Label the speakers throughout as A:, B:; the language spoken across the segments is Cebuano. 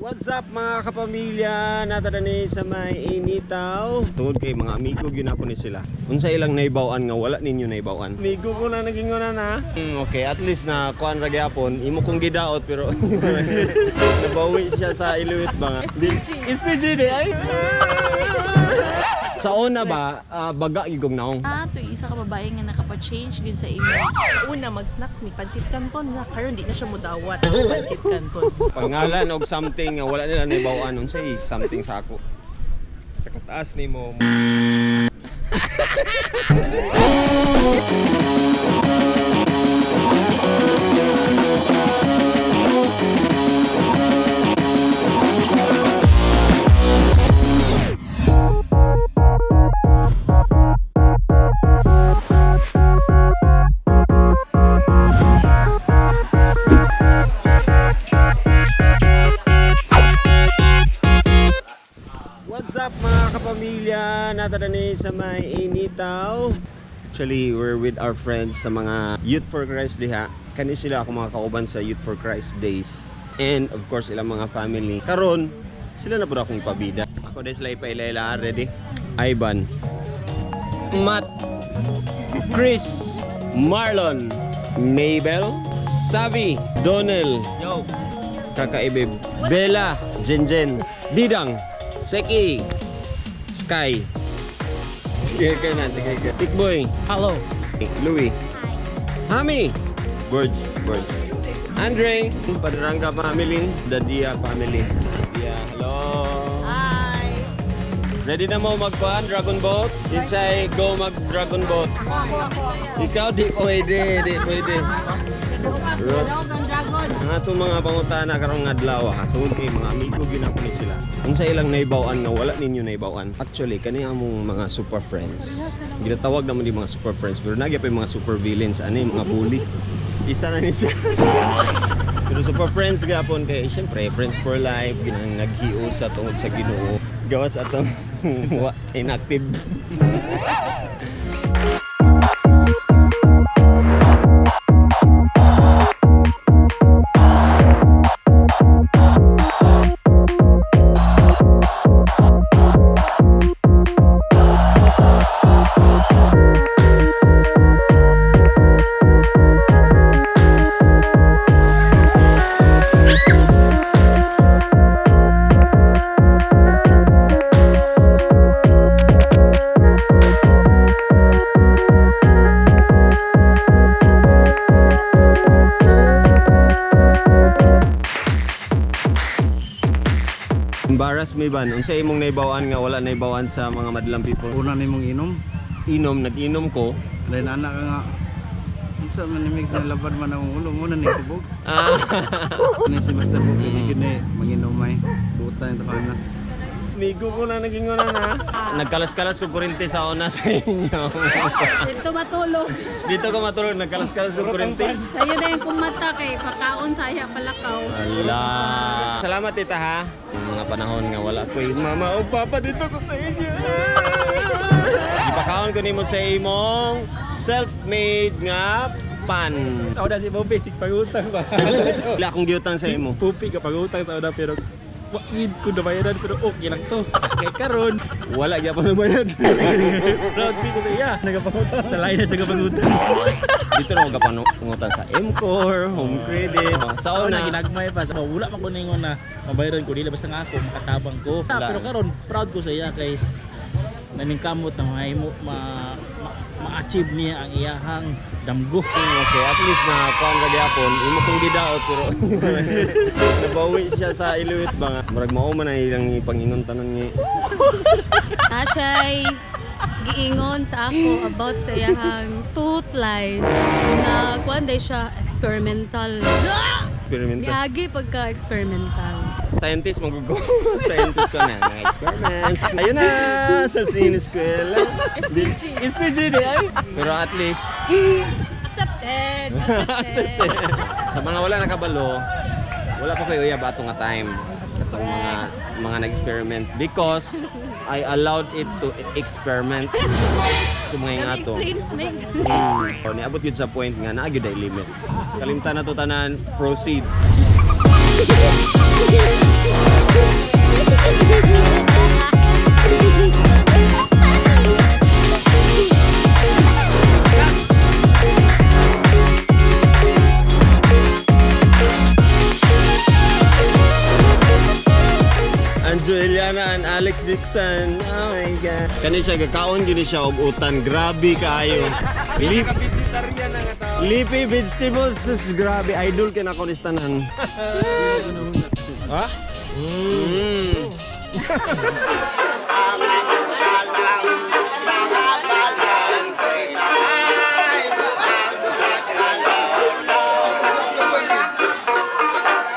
A: What's up, mga kapamilya? Naa ta ni sa may Initaw. Tungod kay mga amigo gyud ako ni sila. Unsa ilang naibaw-an nga wala ninyo naibaw-an? Amigo ko na naging una na. Okay, at least na kuan ra gyapon. Imo kong gidaot pero nabawi siya sa Iluit ba nga.
B: SPG.
A: SPG di ay. Sa una ba, baga gyud kong naong.
B: Ah, to isa ka babae nga nakapa-change gid sa imo.
C: Una, mag-snacks mi pancit canton na karon di na siya mudawat pancit canton.
A: Pangalan og something nga wala nila naibaw-an, unsay something sa ako?
D: Sa kataas ni mo.
A: What's up, mga kapamilya? Naa ta ni sa may Initaw. Actually, we're with our friends sa mga Youth for Christ diha. Kani sila ako mga kauban sa Youth for Christ Days. And of course, ilang mga family. Karon, sila na pud akong ipabida. Ako din sila ipaila-ila. Ready? Ivan. Matt. Chris. Marlon. Mabel. Savi. Donel.
D: Yo!
A: Kakaibib. Bella, Jenjen, Didang, Seki, Sky. Sige ka na, sige ka. Tikboy,
D: Hello!
A: Louie. Hami, Burge, Burge. Andre, Padrangga family, Dadia family. Dadia, hello.
B: Hi.
A: Ready na mo magkuhan, Dragon Boat? Insay, go mag Dragon Boat. Ikaw, di pwede, di pwede. Ros. Ang atong mga pangutana karong adlaw ha, tungod kay mga amigo gyud ako ni sila. Unsa ilang naibaw-an nga wala ninyo naibaw-an? Actually, kani among mga super friends. Ginatawag naman di mga super friends, pero nagya pa yung mga super villains ani, mga bully. Isa na ni siya. Pero super friends gapon kay syempre friends for life, ginang naghiusa tungod sa Ginoo. Gawas atong inactive. Embarrass me ban, unsa imong naibaw-an nga wala naibaw-an sa mga madlang people?
E: Una ni mong inom.
A: Inom, nag-inom ko.
E: Dahil anak ka nga. Unsa man ni mix na labad man ang ulo mo na ni kubog.
A: Ah.
E: Ni si Master Bob mm. Gid ni manginom ay buta yung takana.
A: Migo ko na naging una na. Nagkalas-kalas ko kurente sa una sa inyo.
F: Dito matulog.
A: Dito ko matulog, nagkalas-kalas ko kurente.
F: Sa'yo na yung kumata kay pakaon saya palakaw.
A: Ala. Salamat, tita, ha. Yung mga panahon nga wala ko yung mama o papa dito ko sa inyo. Gipakaon ko nimo sa imong self-made nga pan.
D: Sa una si Bobby, sig pangutang ba?
A: Wala akong giutang sa imo.
D: Pupi ka pangutang sa una pero waid ko nabayaran pero okay lang to. Kay karon,
A: Wala gyapon nabayad.
D: proud ko sa iya. Nagapangutang. Sa lain na siya gapangutang.
A: Dito na ako gapangutang sa MCOR, Home Credit. Sa
D: Sa una
A: una,
D: ginagmay pa. Sa wala man ko ningon na mabayaran ko dili basta nga ako makatabang ko.
A: Wala.
D: Pero karon proud ko sa iya kay naningkamot na mahimo ma, ma-achieve niya ang iyahang damgo.
A: Okay, at least na kuan ra gyapon, imo kong gidaot pero nabawi siya sa Iluit ba nga. Murag mao man ay ilang ipangingon tanan nga.
F: Ashay giingon sa ako about sa iyahang tooth life na kuan day siya experimental.
A: Experimental.
F: Niagi pagka experimental.
A: Scientist magugo. Scientist ko na mga experiments. Ayun na sa sineskwela.
F: SPG.
A: SPG di ay. Pero at least
F: Accepted. Accepted.
A: sa mga wala nakabalo, wala pa kayo uyab ato nga time atong mga nag-experiment because I allowed it to experiment. Ito mga
F: May
A: ato.
F: explain, may explain.
A: O, niabot yun sa point nga naa gyud ay limit. Kalimtan na to tanan, proceed. Anjo Eliana and Alex Dixon. Oh my God. Kani siya gakaon gini siya og utan. Grabe kaayo. Leafy vegetables is grabe. Idol kay nako ni tanan.
D: Ha?
A: Mm.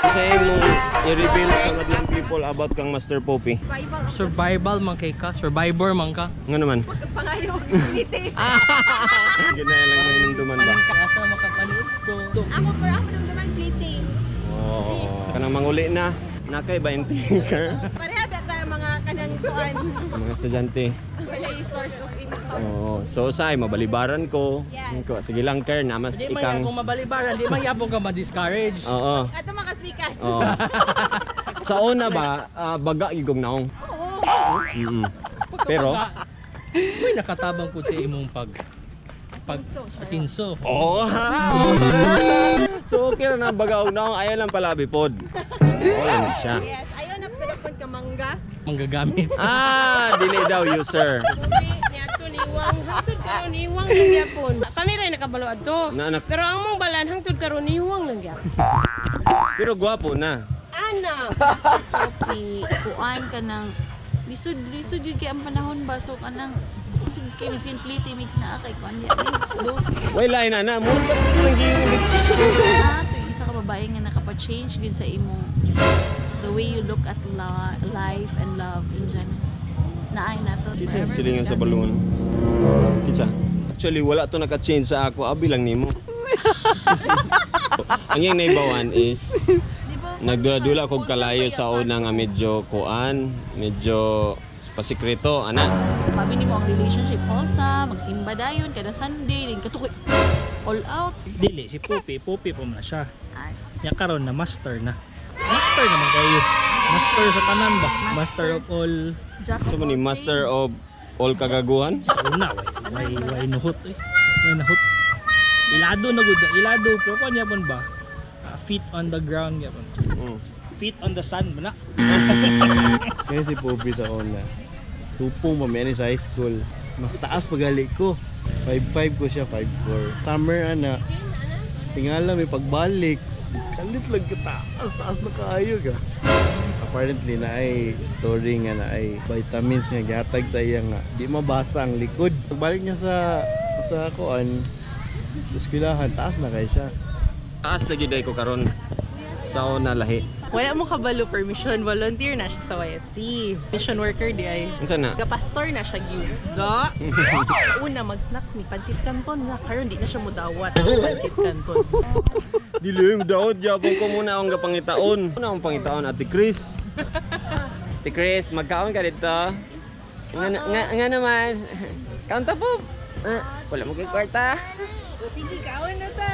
A: Sa imong i-reveal sa madlang people about kang Master Poppy.
G: Survival man kay ka, survivor man ka.
A: Nga naman.
C: Pangayo, ngiti.
A: Sige na lang may numduman ba?
G: Asa makakaliot to.
H: Ako pero ako naman plating.
A: Oo. Kanang manguli na. Nakay ba yung tinker?
H: Pareha ba tayo mga kanang kuan?
A: Mga estudyante.
H: Wala yung source of income.
A: Oo. So say mabalibaran ko.
H: Yes.
A: Ko, sige lang ker na mas
G: Di man
A: ikang.
G: kung mabalibaran, di man yapon ka ma-discourage.
A: Oo.
H: Ato makaswikas.
A: Oo. Sa una ba, baga igong naong.
H: Oo.
A: Pero
G: Uy, nakatabang ko sa imong pag pag asinso.
A: Oo. Ha. So okay ra na baga og naong ayaw lang palabi pod. Oo lang siya.
H: Yes, ayaw na to the point ka mangga.
G: Manggagamit.
A: Ah, dili daw user.
I: Niadto niwang hangtod karon niwang lang gyapon. Kami ray nakabalo adto.
A: Na anak.
I: Pero ang mong balan hangtod karon niwang lang gyapon.
A: Pero gwapo na.
I: Ana.
B: Poppy, kuan ka ng lisod lisod yun kay ang panahon ba so kanang lisod kay miskin plate mix na kay kuan ya mix those.
A: Way lain na na, murag ka lang gihimong
B: Ah, to isa ka babae nga nakapa-change gid sa imong the way you look at life and love in general. Naay na to.
A: Kinsa silingan sa balon? Kinsa? Actually wala to naka-change sa ako, abi lang nimo. Ang iyang naibawan is nagdula-dula kog kalayo sa una nga medyo kuan, medyo pasikreto ana.
B: Sabi nimo ang relationship wholesome, magsimba dayon kada Sunday, din katukoy all out.
D: Dili si Pupi, Pupi pa man na siya.
B: Ay.
D: Nya karon na master na. Master naman kayo. Master sa tanan ba? Master of all.
B: Jack
A: So
B: of
A: mo ni
B: all
A: master
B: trades.
A: of all kagaguhan.
D: Una, way nuhot eh. Way nahot. Ilado na gud, ilado pero kuan yapon ba? Ah, feet on the ground yapon. Feet on the sand ba na?
E: Kaya si Poppy sa una. Tupong pa mi ani sa high school. Mas taas pagali ko. 5'5 ko siya, 5'4. Summer ana. Tingala may pagbalik. Kalit lang ka taas, taas na kaayo ka. Apparently na ay story nga na ay vitamins nga gihatag sa iya nga di mabasa ang likod. Pagbalik niya sa sa kuan sa eskwelahan, taas na kay siya.
A: Taas lagi day ko karon sa una lahi.
C: Wala mo kabalo permission, volunteer na siya sa YFC. Mission worker di ay.
A: Unsa na?
C: Ga-pastor na siya gyud. Ga. Una mag-snacks mi pancit canton na karon di na siya mudawat. Pancit canton.
A: Dilim daot yapon ko muna akong gapangitaon. Muna akong pangitaon Ate Chris. Ate Chris, magkaon ka dito. Nga, nga, nga naman. Kaon ta po. Ah, wala mo kay kwarta.
C: Sige, kaon na ta.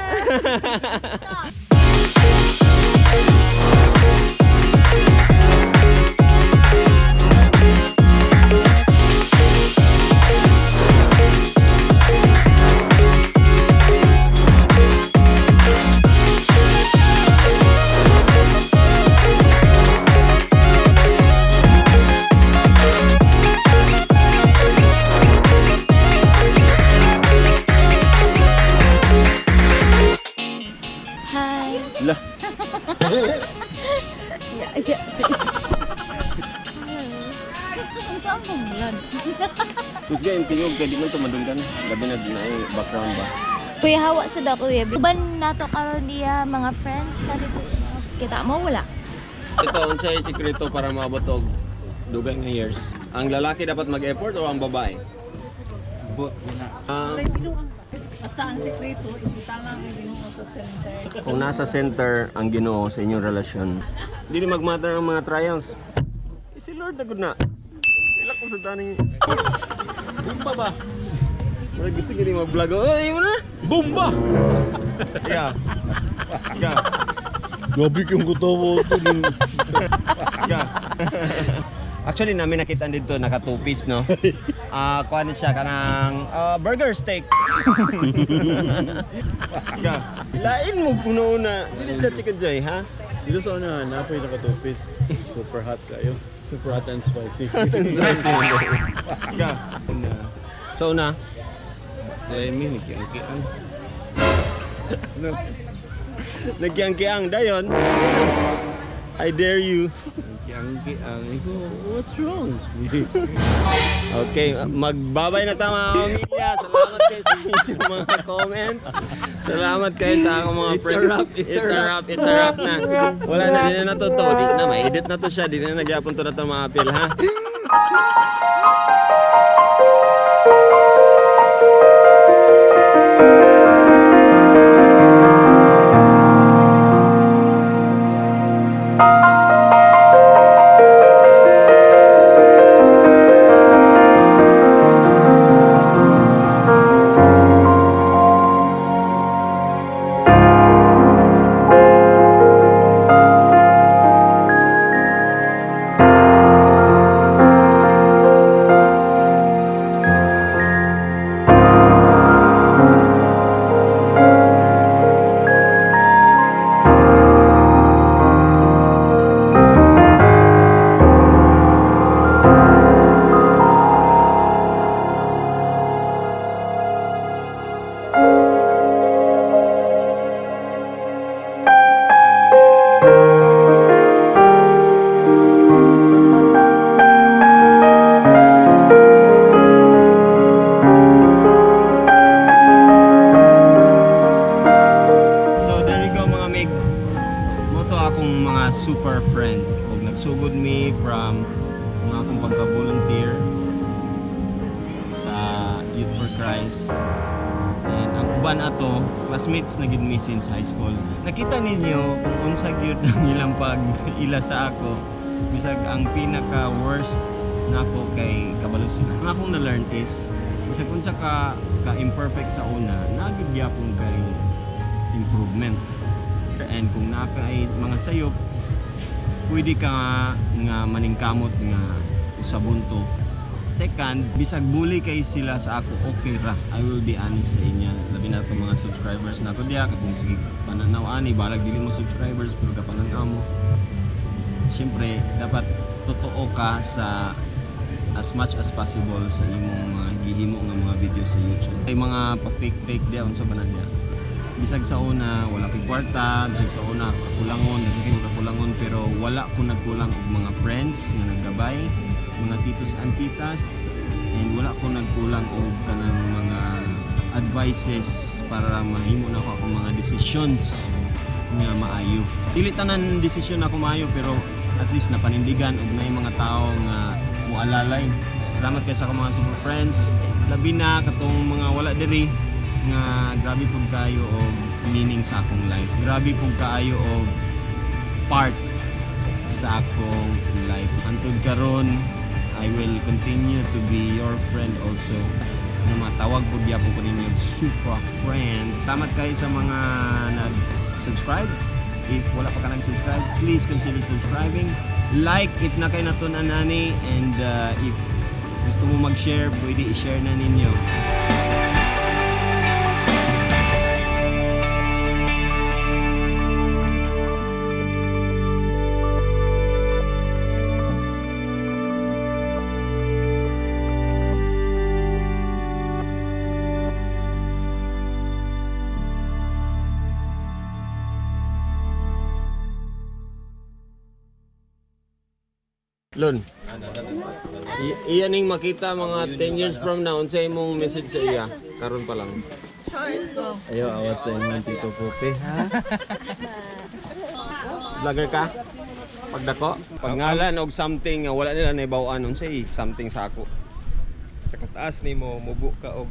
B: Hi.
A: La.
B: Unsa ang pangulan?
A: Kusga yung tingog kay di man tumadunggan. Labi na din ay background ba.
H: Kuya hawa sa daw kuya. Uban nato karon diya mga friends na dito. Kita mo wala.
A: Ito unsay sikreto para maabot og dugay nga years. Ang lalaki dapat mag-effort o ang babae? Ah,
J: Basta ang sekreto, ibutang ang Ginoo sa center.
A: Kung nasa center ang Ginoo sa inyong relasyon, hindi na magmatter ang mga trials. Eh, si Lord na good na. Kailan ko sa taning.
D: Bumba ba?
A: Wala gusto gini mag-vlog. Oy, mo na.
D: Bumba!
A: Yeah. Yeah.
E: Grabe yung kutawa ko.
A: Yeah. Actually, namin nakita dito naka two piece, no? Ah, kuha ni siya kanang burger steak. Ga. Lain mo kuno na. Dili siya Chicken Joy, ha?
E: Dito sa una, napoy naka-two-piece. Super hot kayo. Super hot and spicy.
A: Hot and spicy. Ga.
E: Una,
A: So una,
E: dahil mi, nagkiang-kiang.
A: nagkiang-kiang dayon. I dare you.
E: Nagkiang-kiang. Ikaw, what's wrong?
A: Okay, magbabay na ta, mga pamilya. Salamat kayo sa inyong mga comments. Salamat kayo sa akong mga
G: It's a
A: friends.
G: wrap,
A: It's a wrap. It's a wrap na. Wala na, di na na to to. Di na, ma-edit na to siya. Di na nagyapon to na to mga apil, ha? So there you go, mga migs. Mao to akong mga super friends. Ug nagsugod mi from mga akong pagka-volunteer sa Youth for Christ. And ang uban ato, classmates na gid mi since high school. Nakita ninyo kung unsa gyud ang ilang pag ila sa ako. Bisag ang pinaka worst nako kay kabalo sila. Ang akong na-learn is bisag unsa ka ka imperfect sa una, naa gyud gyapon kay improvement. And kung naa ka ay mga sayop, pwede ka nga, nga maningkamot nga usabon to. Second, bisag bully kay sila sa ako, okay ra. I will be honest sa inyo. Labi na itong mga subscribers na ako diya, katong sige pananaw ani, balag dili mo subscribers, pero kapananaw mo. Siyempre, dapat totoo ka sa as much as possible sa imong mga gihimo nga mga video sa YouTube. Ay mga pa-fake fake diya unsa ba na diya? Bisag sa una wala ko'y kwarta, bisag sa una kakulangon, daghan kayo kakulangon, pero wala ko nagkulang og mga friends nga naggabay, mga titos and titas, and wala ko nagkulang og kanang mga advices para mahimo na ko akong mga decisions nga maayo. Dili tanan desisyon ako maayo, pero at least napanindigan og naay mga tao nga moalalay. Salamat kay sa akong mga super friends. Labi na katong mga wala diri nga grabe pud kaayo og meaning sa akong life. Grabe pud kaayo og part sa akong life. Antud karon, I will continue to be your friend also. Nga matawag pud gyapon ko ninyo super friend. Salamat kayo sa mga nag-subscribe. If wala pa ka nag-subscribe, please consider subscribing. Like if na kayo natun-an ani, and if gusto mo mag-share, pwede i-share na ninyo. Lon. Iya ning makita mga 10 years from now, unsay imong message sa iya karon pa lang?
E: Ayaw, awat sa inyong Tito Pope, ha?
A: Vlogger ka? Pagdako, pagngalan og something nga wala nila naibaw-an, unsay something sa ako.
G: Sa kataas nimo mubo ka og